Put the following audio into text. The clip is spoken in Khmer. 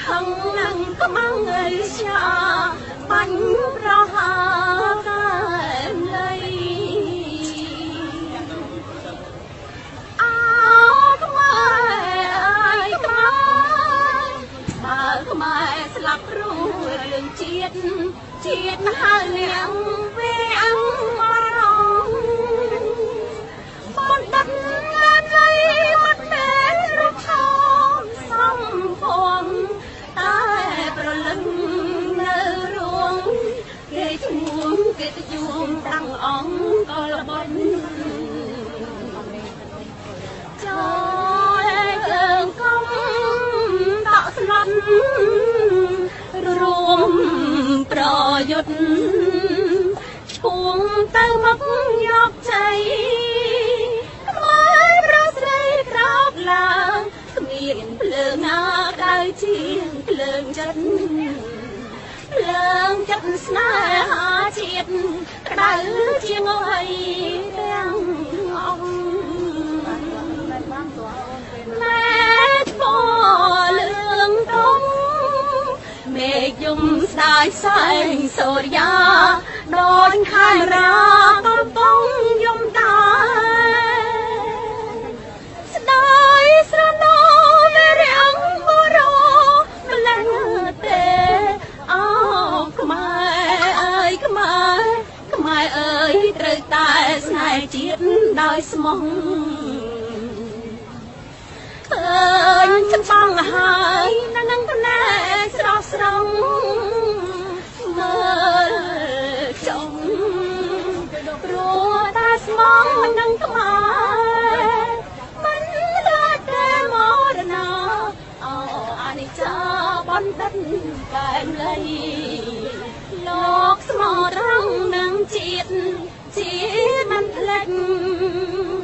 ខឹងនឹងខ្មាំងអីရှာបាញ់ប្រហាកែមលៃអោខ្មែរអើយខ្មែរបើខ្មែរស្លាប់ព្រោះរឿងជាតិជាតិហើយលៀងវាអង្គមរងបណ្ឌិតឡានលៃមិនមែនរថោសំពងតែប្រលឹងនៅរួងគេឈ្មោះគេតយួងតាំងអង្គកលបុនចូលជើងកុំតក់ស្លុតរួមប្រយុទ្ធឈួងទៅមកយកជ័យខ្មែរប្រុសស្រីក្រោកឡើងគ្មានភ្លើងណាក្តៅជាងភ្លើងចិត្តភ្លើងចិត្តស្នេហាជាតិក្តៅជាងអីទាំងអង្គណែពណ៌លឿងទុំមេឃយំស្ដាយសែងសូរិយាដូចខែរាកំពុងយំតាស្ដាយស្រណោមេរាំងបុរម្លឹងទេអោខ្មែរអើយខ្មែរខ្មែរអើយត្រូវតែស្នេហ៍ជាតិដោយស្មោះឃើញច្បាំងហើយនឹងភ្នែកស្រស់ស្រង់មើលចុងព្រោះតែស្មងនឹងខ្មែរមិនលាទេមរណាអោអនិច្ចាបណ្ឌិតកែមលៃលោកស្មោះត្រង់នឹងជាតិជាតិមិនភ្លេច។